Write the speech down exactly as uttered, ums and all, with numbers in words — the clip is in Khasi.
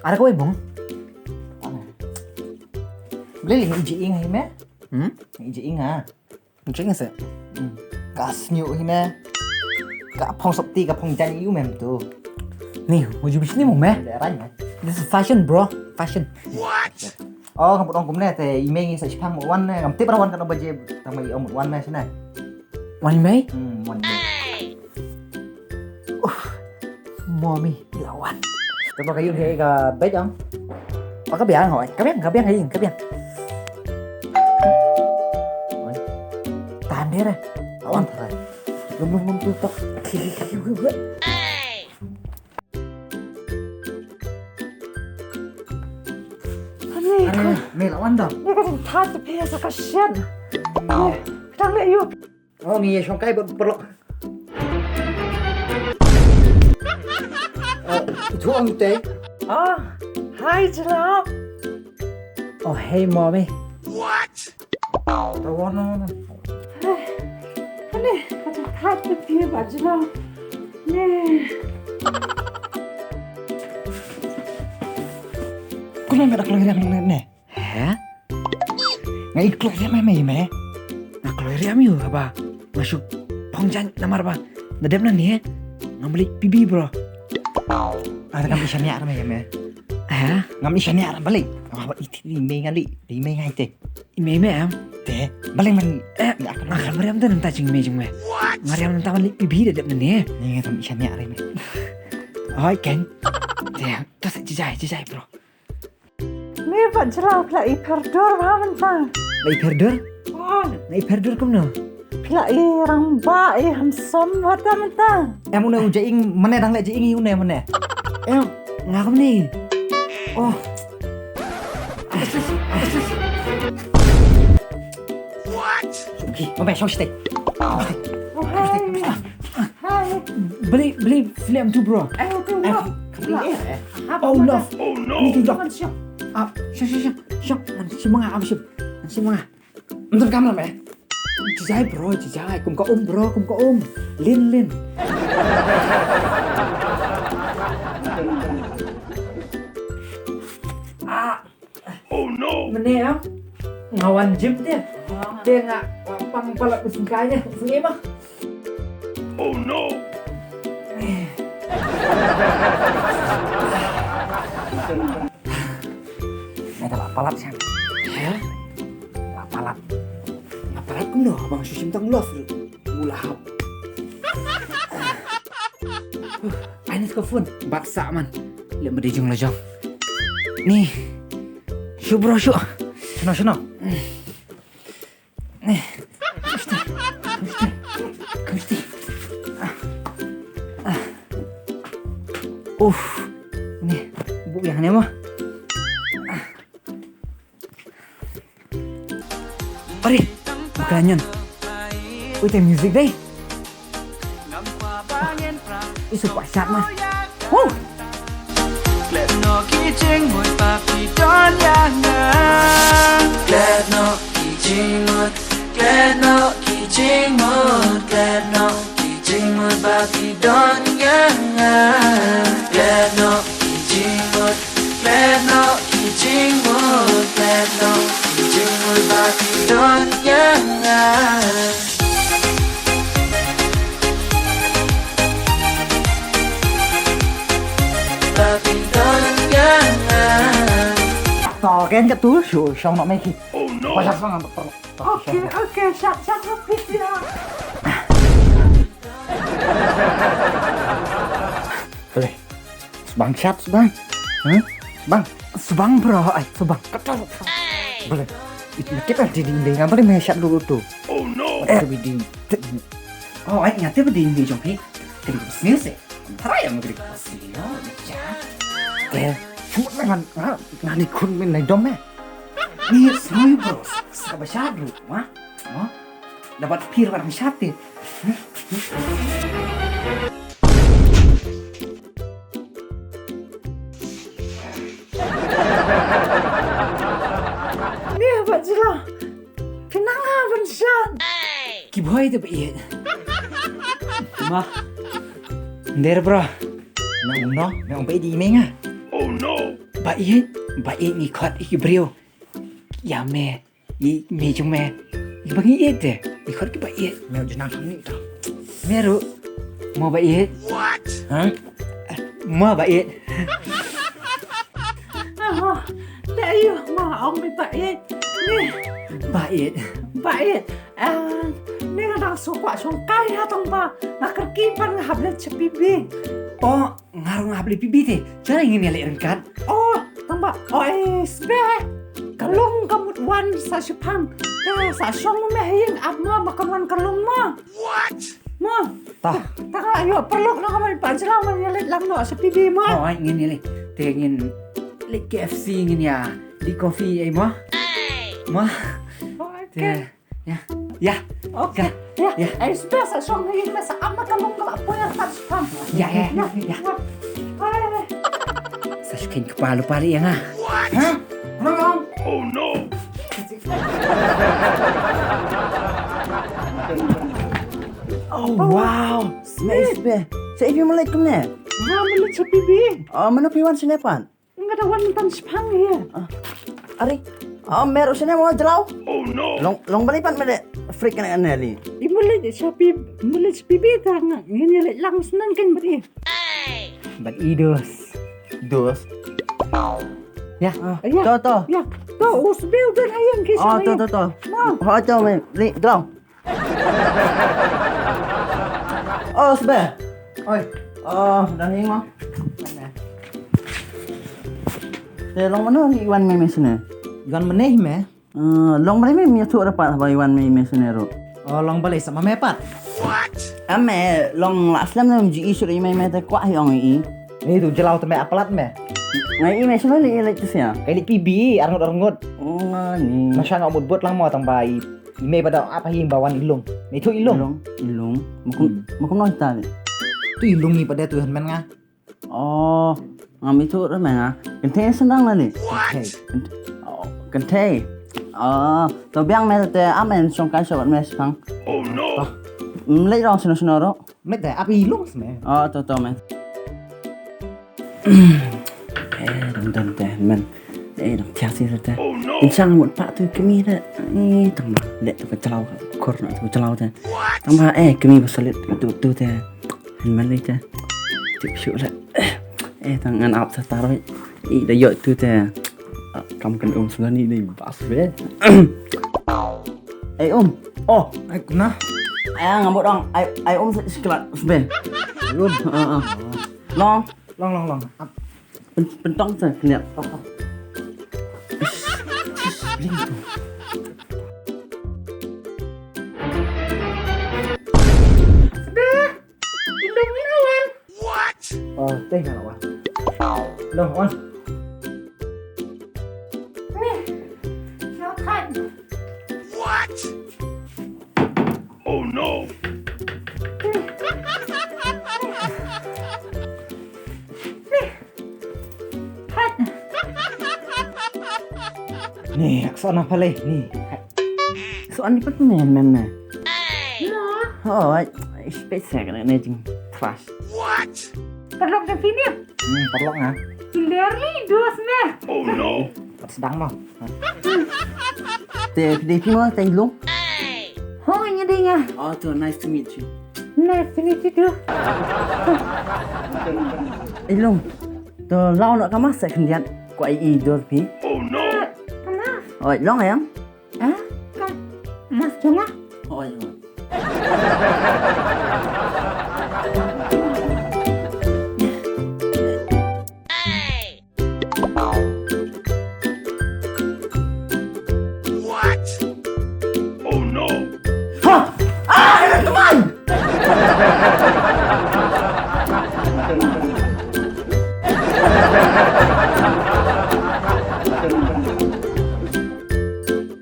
Are kawei bong. Beli li ngi jing hai me. Hmm? Ngi jing ha. Jing se. Hmm. Ka snyu hi me. Ka phong sop ti ka phong jan yu mem tu. Ni, mo ju bisni mo me. Le ran me. This is fashion, bro. Fashion. What? Oh, ka put ong kumne te i mei ngi sa chipang mo wan ne. Ngam tip ra wan ka no baje tang mai ong wan ne sene. Wan mei? Hmm, wan mei. Uh, mommy, la wan. Te ba ka yung he ka bej ong. Ba ka biang hoi, ka biang, ka biang, ka biang, ka biang. Tan dia re. La wan thai. Lum lum lum tu tok. Ani, ani, me la wan da. Ni ka jingthat te phi sa ka shen. Tang le yu. Oh, ngi shong kai ba perlok. Oh, itu ang te. Oh, hi Jelo. Oh, hey mommy. What? Tawa no. Ani, ka jingthat te phi ba Jelo. Ni. Kuna me dak lagi dak ne. He? Nga i kloi riam me me. Nga kloi riam yu haba nga shu phong jan namar ba na dem na ni. Ngam leit pibi bro. Ada ngam i shaniah me me. He? Ngam i shaniah balik. Ngam ba iti ni me ngali. Di me ngai te. I me me em. Te balik man. Eh, nga kan mariam te nta jing me jing me. Ngariam nta man leit pibi da dem na ni. Ni ngam i shaniah me. Oi ken. Te tas jijai jijai bro. Ni ba Jelo phi la i pher dur ba mynta. La i pher dur? Oh. La i pher dur kumno? Phi la i rangbah i handsome ba ta mynta. Em une u jing mane dang le jing i une mane. Em nga kumne. Oh. What? Okay, mama shong stay. Oh, hi. Beli beli film tu bro. Eh, tu bro. Oh love. Oh no. Ni tu love. Ah, shong shong shong shong. Ngan shim nga am shim. Ngan shim nga. Ngan kamera me. Jijai bro, jijai. Kum ka um bro, kum ka um. Lin lin. Ah. Oh no. Mane ah. Nga wan gym te. Te nga pang palat u sngkai ne. Sngkai ma. Oh no. Nga ta palat sian. He? Palat. Palat kumno bang shu shim tang love. Ula hap. Ai ni ka phone. Bat sa man. Lem bade jong la jong. Ni. Shu bro shu. Shano shano. Ni. Kusti. Ah. Ah. Uf. Ni. Bu yang ni mo. Are, bukan nyan. Ui, te music dei. Isu pasat mah. Huh. Klet noh ki jingmut ba phi don ïa nga. Klet noh ki jingmut, klet noh ki jingmut, klet noh ki jingmut ba phi don ïa nga. Klet noh ki jingmut, klet noh ki jingmut, klet noh ki jingmut ba phi don ïa nga. Ba phi don ïa nga. To ken ka tu shu shong noh me ki. Oh no. Pasal sang. Okay, okay, shut, shut up, please. Boleh. Subang shut, subang. Huh? Subang. Subang bro, ai subang. Kata. Boleh. Itu kita di dinding apa ni shut dulu tu. Oh no. Eh, di dinding. Oh, ai nyata di dinding jong phi. Kena sini sih. Tara ïa mengeri ka sini, oh, ja. Te, semut ngan, ngan, ngan ikut main naik dom, eh. Ni, semua bro, sa ba shadu, ha? Ha? Dapat pir barang shati. Ni, ba jela. Pynang ha ban shan. Ki bhoi te ba ïeit. Ma. Nder bro. Me ong no, me ong ba ïeit ïa i mei nga. Oh no. Ba ïeit, ba ïeit ngi khot ïa ki briew. Ïa me, ïa i mei jong me. Ïa ba ngi ïeit te, ngi khot ki ba ïeit. Me ong ju nang kham ni to. Me ruh. Mo ba ïeit. What? Ha? Mo ba ïeit. Ah, te aïu, mo ong me ba ïeit. Ni. Ba ïeit. Ba ïeit. Ah, ni nga dang shu kwah shong kai ha tang ba. Nga kyrkieh ban nga hap leit sha P B. Oh, nga ruh nga hap leit P B te. Jai ngin ïa leit ryngkat. Oh, tang ba. Oh, eh, sbeh. Ka long ka mut wan sa shipang. Te sa shong me ha ïing ap ma ba kan wan ka long ma. What? Ma. Tah. Tang la ïoh paralok na ka ban pa jela ma ïa leit lang noh sha P B ma. Oh, ai ngin ïa leit. Te ngin leit K F C ngin ïa. Di coffee ai ma. Ma. Oh, okay. Te. Ya. Ya. Okay. Ya. Ya. Ai sbeh sa shong ha ïing sa ap ma ka long ka ba poi ar pat shipang. Ya, ya, ya. Ai. Sa shu khein kpa lypa lei ïa nga. Ha? Ano? Oh no. Oh wow. Nice be. Sa ipi mlei kumne? Nga mlei cha P B. Oh, mano phi wan shane pat? Nga da wan mynta shipang ïa. Ah. Ari. Ah, mer u shane mo jlaw. Oh no. Long long balei pat mlei freak ne ne li. I mlei de cha P B, mlei cha P B ta nga ngin ïa leit lang snan kan bad i. Bad i dos. Dos. Ya. Ah, ya. To to. Ya. To usbeu dan ayam ke. Oh, to to to. Ma. Ha to me. Li jlaw. Oh, sbeh. Oi. Oh, dang ing ma. Te long mano ngi wan me me sene. Wan mane me. Eh, long balei me me tu rapat ba wan me me sene ro. Oh, long balei sama me pat. Ame long la slem na ji isu me me te kwah hi ong i. Ni tu jlaw te me apalat me. Ngai i me sene li le tu sia. Kai li P B arngut arngut. Oh, ni. Masha nga mut bot lang mo tang ba i. I mei ba da ap ha ïing ba wan i lung. Mei tu i lung. I lung. I lung. Makum makum noi ta le. Tu i lung i ba da tu hynmen nga. Oh, ngam i tu ra me nga. Kynthei sendang la le. Kynthei. Oh, kynthei. Oh, to biang me te amen song kai sobat me sang. Oh no. Mlei rong sino sino ro. Mlei te ap i lung me. Oh, to to me. Eh, dang dang te men. Eh, dang thiah si te. Insang mut pa tu kemi te. Eh, tang ma. Leh tu ka jlaw. Kor na tu ka jlaw te. Tang ma eh kemi ba salit tu tu te. Han man leh te. Tu shu le. Eh, tang ngan ap sa tar wei. I da yok tu te. Kam kan um sngani ni bas be. Eh, um. Oh, ai kuna. Ai ngam bot dong. Ai ai um sa sklat be. Um. Ah ah. Long. Long long long. Ap. Pen- Pentong sa kniat. Sudah. Indong ni lawan. What? Oh, teh nak lawan. Long on. Ni. Makan. What? Oh no. Ni, ak son apa leh? Ni. Son ni pat men men men. Oh, ai, ai, space ya kena ne jing trash. What? Paralok da sini. Hmm, paralok nga. Lerli dos ne. Oh no. Pat sedang mo. Te phi dei phi mo te i lung. Ho, nga dei nga. Oh, to nice to meet you. Nice to meet you too. I lung. To law noh ka mask sa khyndiat. Kwah i dur phi. Oh no. Ka mask. Oi, long em? Ah, ka mask jong nga. Oi, oi.